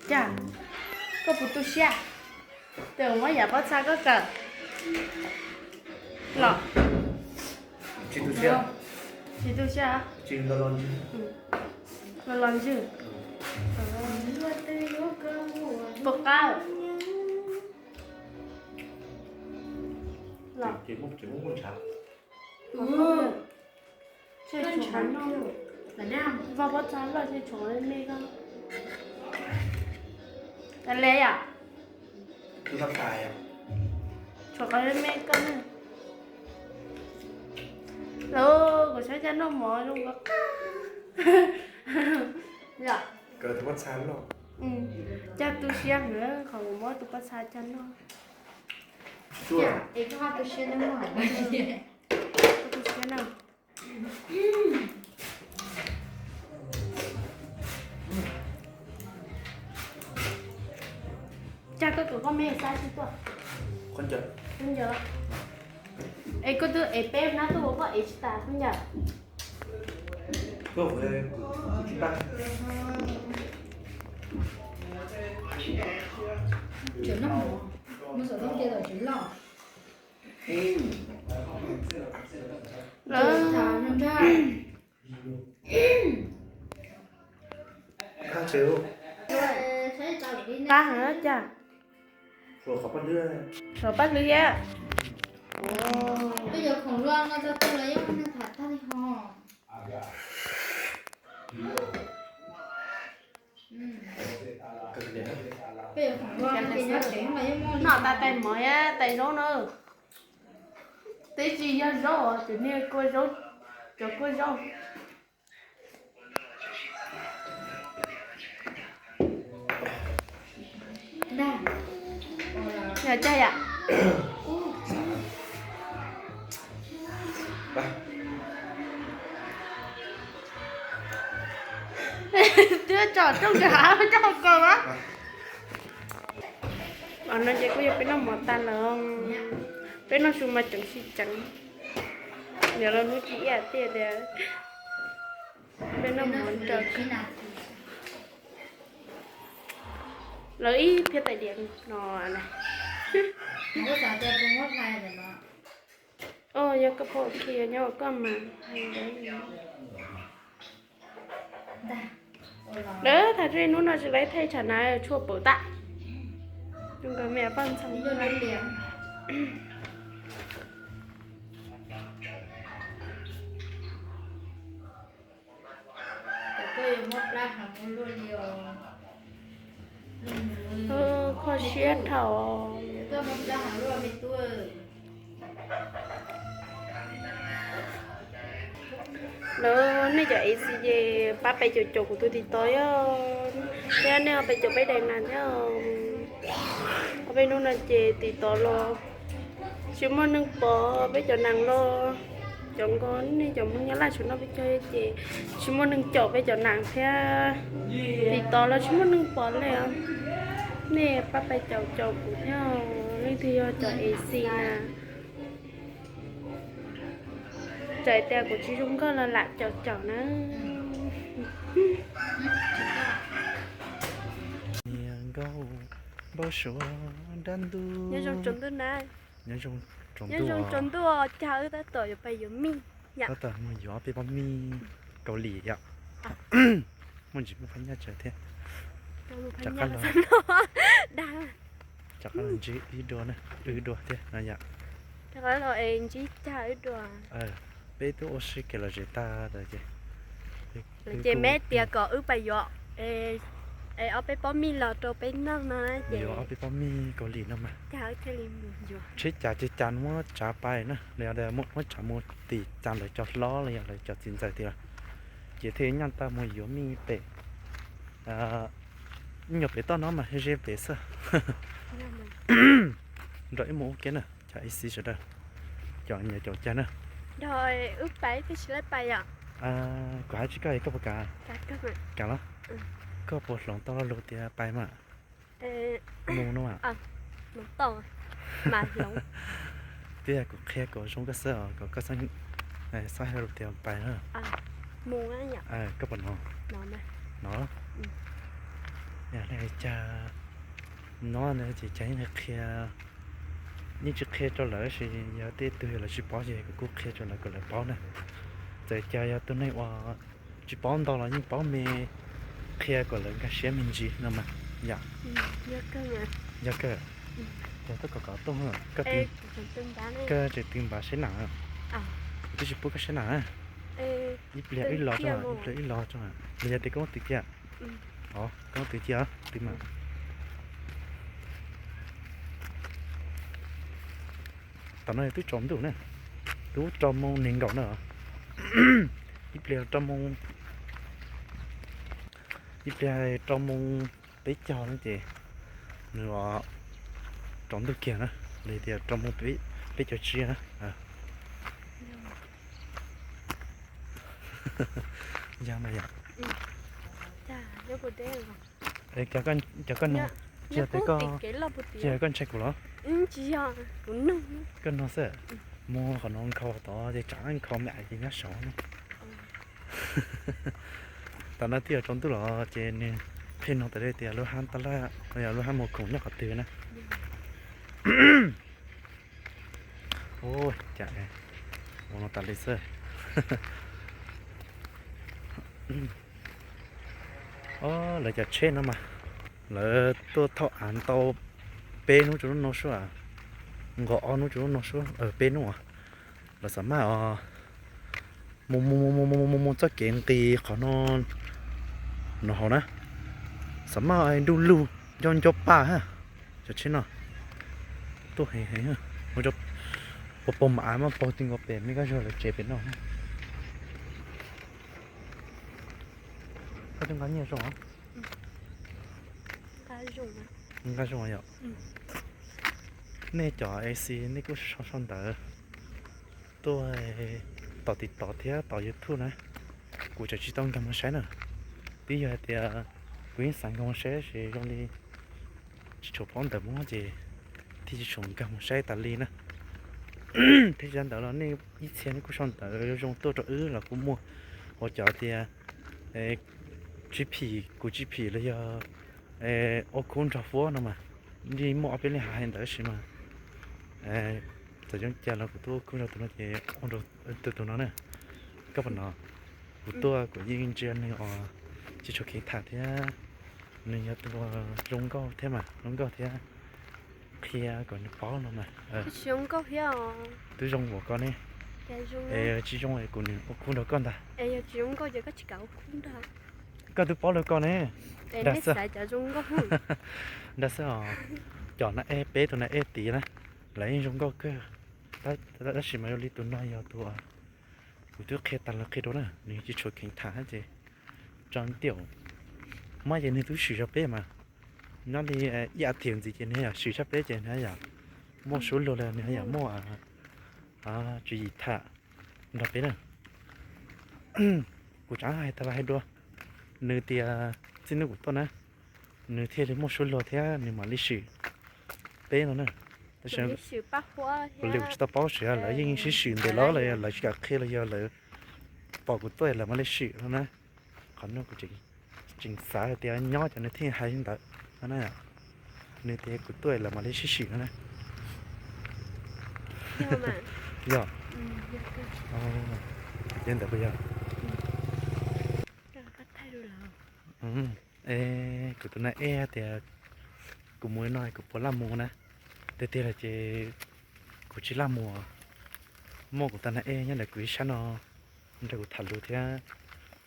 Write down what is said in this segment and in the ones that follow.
Cas koj puas tu siab? Tes muab yam pob txha koj kawm los. Tsis tu siab. Tsis tu siab. Tsis los los ntswg. Los los ntswg. Puas qab? Los. Vaj pob txha loj ces tshuav me koj. Tas li yom? Tshuav qhov me koj na. Los kuv saib cas noj mov zoo nkaus. Yom. Cas tu siab heev qhov kuv muab tus pob txha coj noj. Es koj tu siab na. Koj tu siab na. Cas koj kwv koj me xab tsis tuaj? Khaub ncaws. Es koj twb ev peb hnab tuaj ua koj ev tsis tas khaub ncaws. Lawv qab heev cas. Suav paj hlwb thiab. Noj tas tais mov thiab tais zaub na. Twb tsis yog zaub os, cov niag kua zaub, cov kua zaub. Yog cag yam. Twb tsom rooj kawg hav coj hauv kos mas. Os no ces kuj yog peb noj mov tas lawm. Peb noj su mas ceev sib ceev. Niam laus hnub thib ib tiag tias peb noj mov nrog lawv ib phiab tais diav no na. Yog koj pom ok nyob koj mas. Lawv thaum hnub no tsis lawv thaij tsam na tshuaj pwm tag. Nkawd me poj ntxoog. Kho siab dhau. Lawv nej cov A C ces pab pais caum caum kuv tus TikTok thiab, thiab nej ho pais caum peb daim nas thiab. Ob peb hnub no ces TikTok los tsis muaj neeg pom peb cov nas los, cov nkaus nej cov Hmoob Nyab Laj saum no peb cog ces tsis muaj neeg caum peb cov nas thiab. TikTok los tsis muaj neeg pom li os. Nej pab pais caum caum kuv thiab, leej twg yog cov A C na. Txawm tias kuv tsis zoo nkauj los lam caum caum na. Niam nkauj npau suav dab ntub. Nyob zoo tsaus ntuj na. Nyob zoo tsaus ntuj, cas wb tab tom yuav pais yuav mij yom. Tab tom mus yuav ob peb pob mij Kaus Lim yom. Muaj ntsis muaj phab nyaj tsawv thiab. Rov qab los ntsib ib dua na, wb dua thiab no yom. Rov qab los es ntsib cag wb dua. Peb twb ua si kev lom zem tag lawm ces, ces me tias kom wb pais yuav ob peb pob mij los rau peb noj no ces yuav ob peb pob mij Kaus Lim no mas. Tsheb cas ces cas muab tsav pais na, los yog muab tsav mus tim cas lawv cov hlob los yog lawv cov txiv ntxawm tias, ces thiaj nyaj tau mus yuav mij pem, nyuag pem toj no mas ze pem xwb. Nrog wb mus ua ke na cov A C sawv daws, cov nyiam caum cag na. Kuv hais tsis koj es koj puas kam? Kam los? Koj puas hloov tau lo lus tias pais mas? Mus no mas. Twb yog kuv qhia kom zoo koj xwb os, kom koj xav hais lus tias pais na. Koj puas hnov? Hnov. Yog li cas no ces cas yeej qhia, yeej tsis qhia rau lawv, tab sis yog tej tug yog lawv tsis paub ces kuv kuj qhia rau lawv kom lawv paub na. Txawm cas yog tus neeg uas tsis paub ntau los yeej paub me, qhia kom lawv nkag siab me ntsis no mas. Yog, yog kawg. Ces koj kom kom tuaj, koj tseem tw npav saib nam, kuv twb tsis pub koj saib nam. Ib pliag wb los tso, ib pliag wb los tso. Los yog tias koj muab twv cia, koj muab twv cia, twv mas. Tam no twb tsaus ntuj na, twb rau moos nees nkaum na. Ib pliag rau moos, ib pliag rau moos peb caug no ces nws tsaus ntuj kiag na, li tias rau moos peb caug tsib na. Yog mas yog. Cov koj nug, tsis yog tias koj, tsis yog koj ntshai kuv los? Koj nug xwb. Muag qhov no nkhaus tod ces tsam nkhaus me ais ces nyob saud na. Tam no twb yuav tsaus ntuj los ces nws pheej nug tas li tias lub hab tab laj, yog lub hab muag khoom nyob qhov twg na. Ua cas ua no tas li xwb. Lawv cov tsheb no mas lawv tuaj thauj av tau peb hnub rau hnub no sub, nkaus ob hnub rau hnub no sub, peb hnub. Lawv xam maj os, mus mus mus mus mus mus txoj kev nqis qhov no, no hauv na, xam maj nruj lug nco nco paj hab. Cov tsheb no tuaj heev heev, ua rau pog pog mam av maj pog ti nkaus pem me kab zog lawv tsev pem no. Koj twb nqa nyiaj zoo, nqa zoo yom. Nej cov A C nej kuj sau sau ntawv tuaj tom TikTok thiab tom YouTube na, kuv tseem tsis tau nkag mus saib na. Twb yog hais tias kuv yeej xav nkag mus saib tab sis zoo li tsis tshua paub ntawv Hmoob ces thiaj tsis tshua nkag mus saib tas li na. Thiab tsis tas ntawd los nej ib txhia nej kuj sau ntawv zoo zoo tuaj rau wb los kuj muaj, ua cov tias tsib phim, kuv tsib phim los yog ua khub nrog Huab no mas, yeej muaj ob peb leej hais ntawd tab sis mas txawm zoo cas los kuv tuaj ua khub nrog tus no ces ua nrog tus tus no na. Koj pom no, kuv tuaj kuv yeej ntsia nws os, tsis tshua kheev tham thiab, nws yog tus zoo nkauj thiab mas, zoo nkauj thiab, qhia kom nws paub no mas. Twb zoo ua koj ne, es tsis zoo es kuv nws ua khub nrog koj ntag. Koj twb paub lawm koj ne. Dag xwb os, cov na ej peb tus na ej tid na, lawv yeej zoo nkauj kawg, tab sis mas zoo li tus no yog tus kuv twb qhia tas los qhia dua na, nws tsis tshua kheev tham ces tso ntiaum. Mas ces nws twb swm zog peb mas, nyob li ib as thiv ntxiv ces nws yog swm zog peb ces nws yog muaj suab luag li nws yog muaj tswv yim tham nrog peb na. Kuv tseem hais tas los hais dua, nws tias txij hnub kuv tuaj na, nws thiaj li muaj suab luag thiab nws mam li swm peb no na. Tab sis kuv li kuv tsis tau paub, lawv yeej sib swm ntev los lawv tsis kam qhia los yog lawv pom kuv tuaj lawv mam li swm no na. Qhov no kuv tseem xav hais tias nyob cov nws thiaj hais li ntawd no na. Nws tias kuv tuaj lawv mam li sib swm no na. Yog, yog ntawd puas yog? Es kuv tus na ej tias kuv mus no kuv puas laj mus na. Tiag tiag los ces kuv tsis laj mus, muaj kuv tus na ej nyob ntawm kuv ib sab no nrog kuv tham lus thiab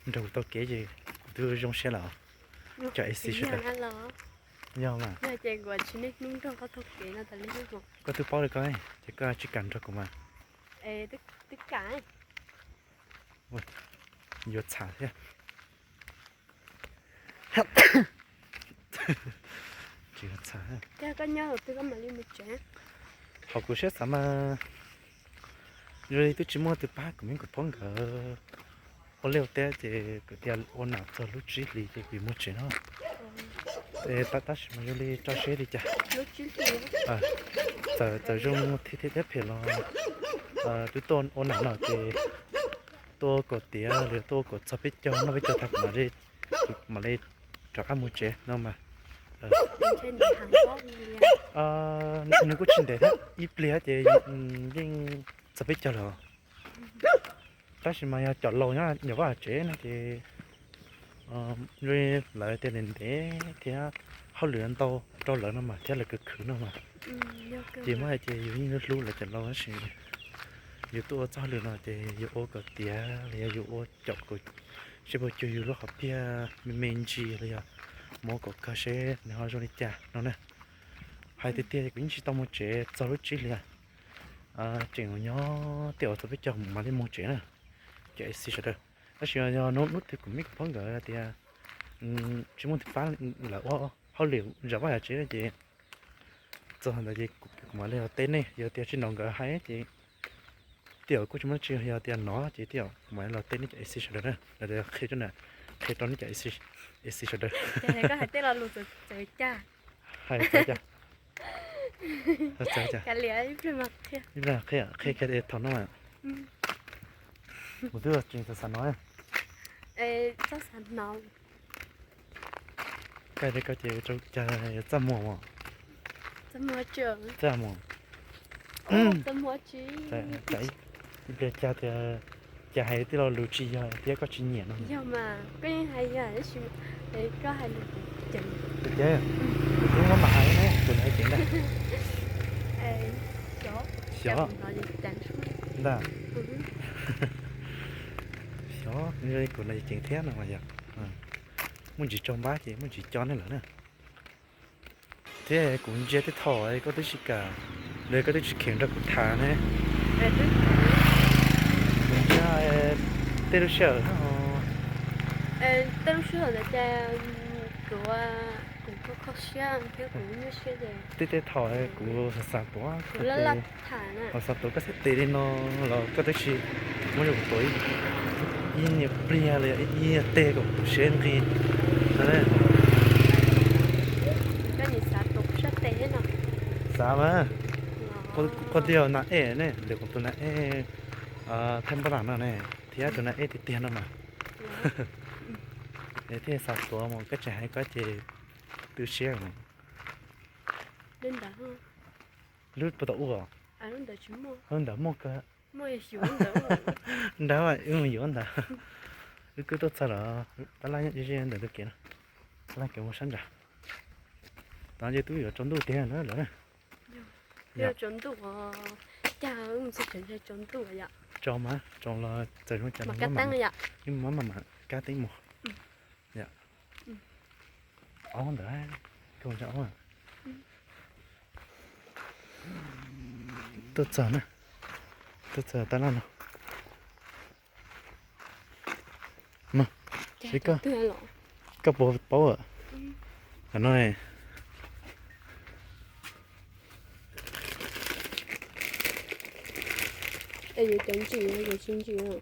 nrog kuv taug kev ces kuv twb zoo siab lawm. Cov A C sawv daws, yog mas. Koj twb paub li koj, ces koj tsis kam nrog kuv mas. Yuav txhav thiab. Tsis txhav. Ho kuv siab xav mas, zoo li twb tsis muaj tus pab kuv me kuv phob nkawd ua liaj ua teb ces kuv tias ua nam txog lub tsib hlis ces kuv yuav mus tsev no. Tab sis mas zoo li tso siab li cas, txawm zoo thiab phem los twb tuaj ua nam no ces tuaj ua kom tiav los tuaj ua kom txog peb caug noj peb caug tag kuv mam li rov qab mus tsev no mas. Nws kuj tsis ntev thiab, ib pliag ces yeej txog peb caug lawm. Tab sis mas yog cov laus nyob nyuam vaj tsev no ces lawv tias ntev ntev thiab hauj lwm ntau rau lawv no mas thiab lawv khwv khwv no mas. Ces muab hais tias yus yeej hlub lawv cov laus tab sis yus tuaj ua txoj hauj lwm no ces yus ua kom tiav los yog yus ua caum kom seb puas cuag yus lub qhov piag me me ntsis los yog mus ua kom kawg seb nws ho zoo li cas no na. Hais tiag tiag kuv yeej tsis tau mus tsev txog lub tsib hlis, tseem nyob tej uas txog peb caug mam li mus tsev na, cov A C sawv daws. Tab sis yog hnub twg kuv me kuv phob nkawd tias tsis muaj tus pab lawv ua hauj lwm zam vaj zam tsev ces txog ntawd ces kuv mam li los teb nej, yog tias tsis nrog nkawd hais ces tej zaum kuj tsis muaj dab tsi, yog tias nov ces tej zaum kuv mam li los teb nej cov A C sawv daws na, los qhia rau nej cov A C sawv daws. Hais txawv cas? Ib pliag qhia, qhia kiag thaum no. Kuv twb tseem xav xav hnov. Koj ces koj ces rau cas txaj muag os. Txaj muag. Ib pliag cas tias, cas hais tij laug lus tsis yog thiab koj tsis nyiam no. Tiag, kuv twb muab mam hais ne, kuv hais ceev ntag. Xyov ntag. Xyov, kuv no ceev thiab no mas yog. Muaj ntsis tsaug npab ces muaj ntsis cov nej lawm na. Thiab kuv ntsia tej thaum koj twb tsis kam, los koj twb tsis kheev nrog kuv tham ne. Kuv ntsia tej lub sij hawm no, tej lub sij hawm ntawd ces kuv, kuv kho kho siab thiab kuv nyuaj siab ces tej tej thaum kuv xav xav tuav, kuv laj laj tham na, xav xav tuav koj xav tes li no los koj twb tsis muab rau kuv tuav ib niag pliag li ib niag teg kom kuv siab nqis no. Koj nim xav tuav kuv sab tes thiab no. Xav mas, qhov tiag nas ej ne, lwm kuv tus nas ej Thaib Npab Lam no ne, thiab tus nas ej tiag tiag no mas. Thiaj xav tuav mus, koj tseem hais koj ces tu siab. Lub puas tau ua? Lub ntawd muaj kawg. Nrad wb mus yuav ntawd. Wb kuj tuaj txog lawm, tab laj nyob ze ntawm tus kev no, tab laj kev mus sab nrad. Tod ces twb yuav tsaus ntuj tiag na lawm. Tsaus mas, tsaus los txawm zoo cas los, wb mam mam kab teeb mus. Ob ntawd, koj mus ob. Tuaj txog na, tuaj txog tab laj no. Mas, seb koj, koj puas paub? Cov no,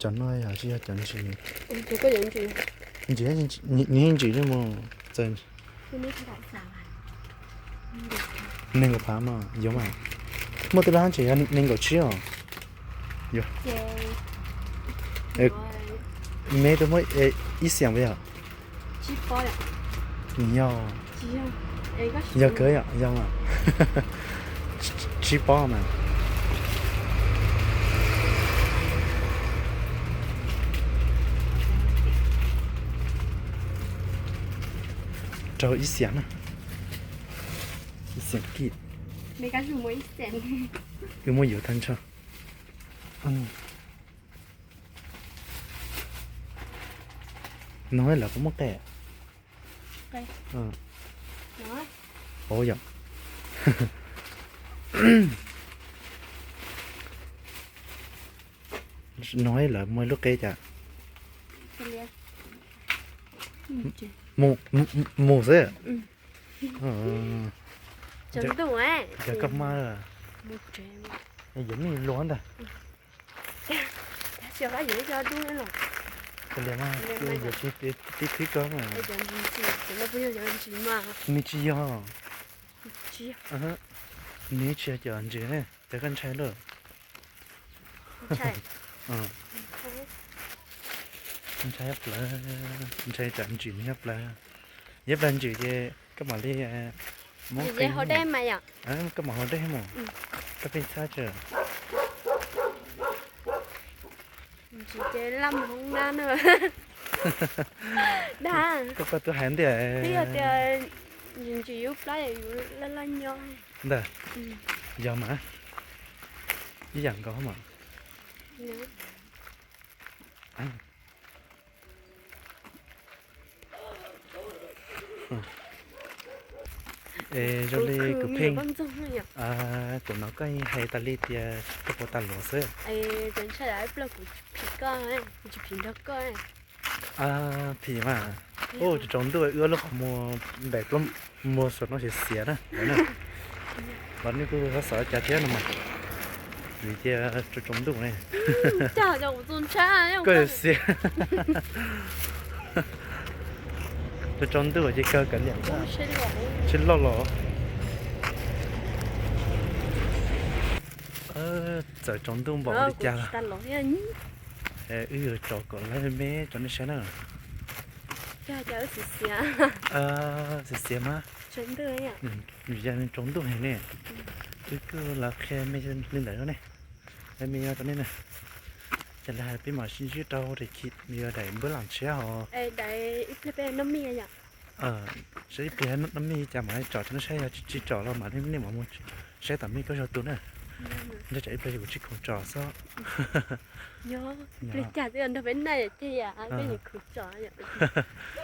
cov no yog tsis yog cov ntsis? Ntsis, nws yeej ntsim li mus txawm. Nees nkaum phav mas yuav mas. Muaj tej lab tseem yog nees nkaum tsib os. Me tus muaj ib xiam puas yog? Nws yog, yog kawg yom, yog mas. Tsib pob mas. Rau ib xiam na, ib xiam kij. Wb muab yuav tag nrho. No lawv puas muaj qe? Paub yom. No lawv muaj lub qe cas? Mus xwb. Cov koj mas, yuav me luag ntag. Yuav tib thib koj mas. Nws tsis yog, nws tsis yog cov ntsis ne, cov koj ntshai lawm. Ntshai plawv, ntshai tsam ntsim nws nyob plawv. Nyob plawv ntsim ces Koj mam li muab qe haus dej mas yom. Koj mam haus dej mus. Koj pheej txhab tso. Tsis ces laj mus hoob dab na. Dag. Koj, koj twb hais ntiag. Twb yog tias ntsis ntsis yus plab yus laj laj nyob. Ntawd, yog mas, ib yam nkaus mas. Es zoo li kuv pheej, kuv hnov koj hais tas li tias koj puas tas luag xwb. Phim mas, ua tsaus ntuj wb lub qhov muag npem plaub muag saum no xiav xiav na. Los nej kuj xav xav cas thiab no mas, vim tias tsaus tsaus ntuj ne. Koj xiav. Tsaus tsaus ntuj ces kawg kav liam, seb loj los. Txawm tsaus ntuj npaum li cas los wb yuav tso kom lawv me tso nej saib na. Xiav xiav mas, vim yog tsaus ntuj heev ne. Wb kuj los qhia me li ntawd ne, me yog tso nej na. Ces lawv hais peb mam sib ntsib rau daim khi, yog daim npawb lam tshiab hos. Seb ib pliag noj mij cas mam tsom tso nej saib, yog tsis tsom los mam nej mam mus saib tom mij koj zog tu na. Ntshe tsam ib pliag kuv tsis khoom tsom xwb.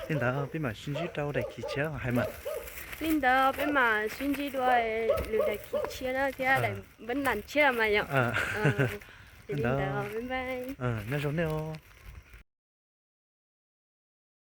Li ntawd peb mam sib ntsib rau daim khi tshiab hais mas. Li ntawd peb mam sib ntsib dua lwm daim khi tshiab na thiab daim npawb lam tshiab mas yom. Li ntawd, nyob zoo nej os.